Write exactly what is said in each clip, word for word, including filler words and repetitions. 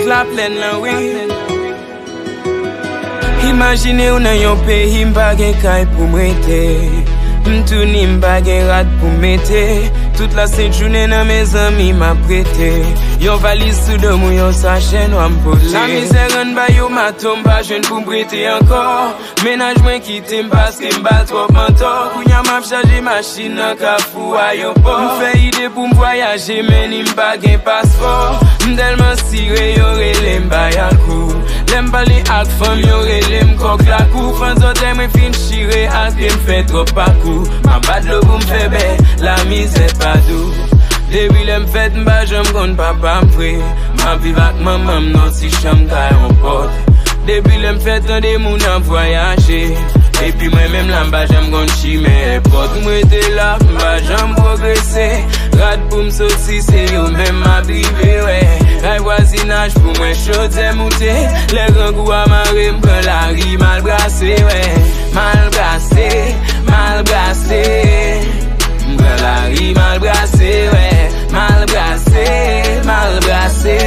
Laplèn lan, wi. Imajine w nan yon peyi m pa gen kay pou m rete. M tou ni m pa gen rad pou m mete. Tout la sent jounen nan men zanmi m ap rete. Yon valiz sou do m ou yon sachè nwa m pote. Lamizè rann ba yo mato m pa jwenn pou m prete ankò. Mennaj mwen kite m paske m ba l twòp mantò. Kounya m ap chaje machin nan kafou ayewopò. M fè ide pou m vwayaje men ni m pa gen paspò. M tèlman sire yo rele m bay al kou. Lè m pale ak fanm yo rele m kòk lakou. Fann zòtèy mwen fin chire ak pye m fè twòp pakou. M ap bat dlo pou m fè bè lamizè pa dou. Depi lè m fèt m pa janm konn papa m vre. M ap viv ak manman m nan ti chanm kay yon pòt. Depi lè m fèt tande moun ap vwayaje. Epi mwen menm la m pa janm konn chimen èpòt. M rete la m pa janm pwogrese. Rad pou m soti se yo menm m ap rive wè. Kay vwazinaj pou mwen chodyè moute. Lè grangou a mare m pran lari m al brase wè. M al brase, m al brase. M pran lari m al brase wè. M al brase, m al brase.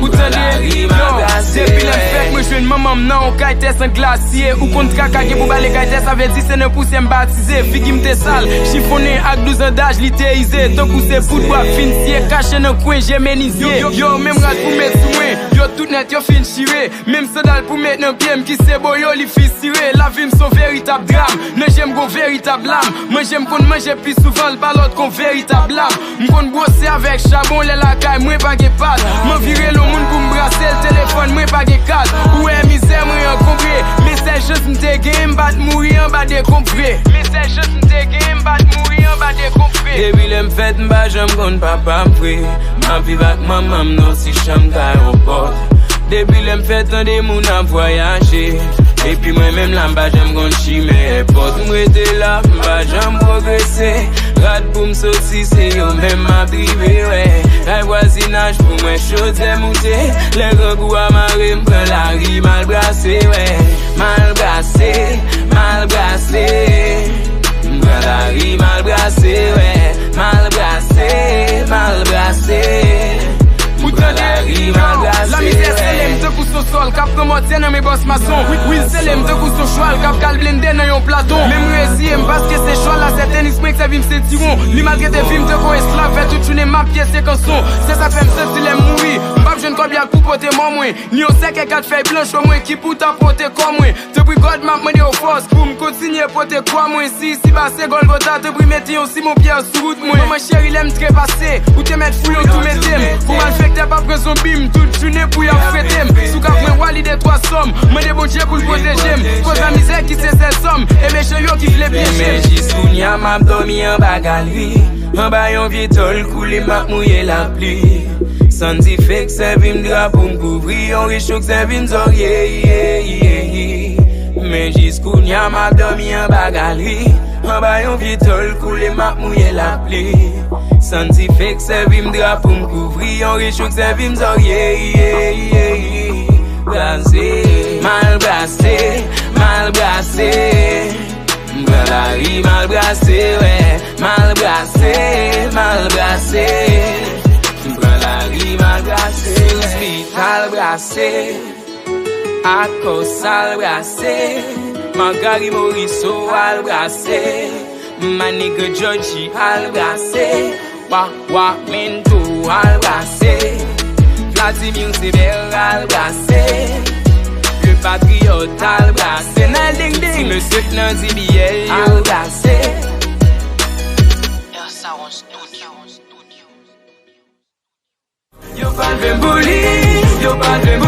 M pran lari m al brase wè. Depi lè m fèt mwen jwenn manman m nan yon kay tè san glasye. Ou konn traka gen pou bale kay tè sa vle di se nan pousyè m batize. Figi m te sal, chifonnen ak douz an daj li te ize. Tankou se poud bwa fin siye kache nan kwen je menizye. Yo, yo, yo menm rad pou met sou mwen. Yo tout nèt yo fin chire. Menm sandal pou met nan pye m ki se boyo li fisire. Lavi m se yon veritab dram. Nan je m gon veritab lam. Manje m konn manje pi souvan l pa lòt kon veritab lam. M konn bwose avèk chabon lè lakay mwen pa gen pat. M anvi rele yon moun pou m brase l telefòn mwen pa gen kat. Ou wè mizè mwen ankonbre. Men sèl chans m te genyen m pa t mouri anba dekonm vre. Men sèl chans m te genyen m pa t mouri anba dekonm vre. Depi lè m fèt m pa janm konn papa m vre. M ap viv ak manman m nan ti chanm kay yon pòt. Depi lè m fèt tande moun ap vwayaje. Epi mwen menm la m pa janm konn chimen èpòt. M rete la, m pa janm pwogrese. Rad pou m soti, se yo menm m ap drive, wè. Kay vwazinaj pou mwen, chodyè moute. Lè grangou a mare, m pran lari, m al brase, wè. M al brase, m al brase. M pran lari, m al brase, wè. M al brase, m al brase. M pran lari, m al brase, wè. Lamizè sele m tankou se yon sòl k ap pran mòtye nan men bòs mason. Wi, wi, l sele m tankou se yon chwal k ap kal blende nan yon platon. Men m reziye m paske se chwal la, se tenis mwen k sèvi m sentiwon. Li maltrete vi m tankou esklav, fè tout jounen m ap pyese kanson. Se sa k fè m santi lè m mouri, m p ap jwenn kòb yak pou pote mò mwen. Ni yon sèkèy kat fèy blanch omwen ki pou ta pote kò mwen. Tanpri God, m ap mande w fòs pou m kontinye pote kwa mwen. Si isiba se Gòlgota, tanpri mete yon Simon Pyè sou wout mwen. Manman cheri, lè m trepase, ou te mèt fouye w tou mete m. Kou malfektè pa pran zonbi m, tout jounen pou y ap frete m. Si w ka pran wa li de twa sòm, mande Bondye pou l pwoteje m. Koz a mizè ki se sèl sòm, e mechan yo ki vle pyeje m. Men jis kounya m ap dòmi anba galri. Anba yon vye tòl koule m ap mouye lapli. Sann dife k sèvi m dra pou m kouvri, yon rechou k sèvi m zòrye, ye, ye, ye. Men jis kounya m ap dòmi anba galri. Anba yon vye tòl koule m ap mouye lapli. Sann dife k sèvi m dra pou m kouvri, yon rechou k sèvi m zòrye, ye, ye, ye. Brase, m al brase, m al brase. M pran lari, m al brase, wè. M al brase, m al brase. M pran lari, m al brase, wè. Smith al brase. Akòs al brase. Margary Morisseau al brase. My nigga Georgie al brase. Wa, wa, Mento al brase. Vladimir Sévère al brase. Le Patriote al brase. Nèl Ding Ding. Ti mesye k nan D B L yo al brase. Yo pa vle m pou li, yo pa vle m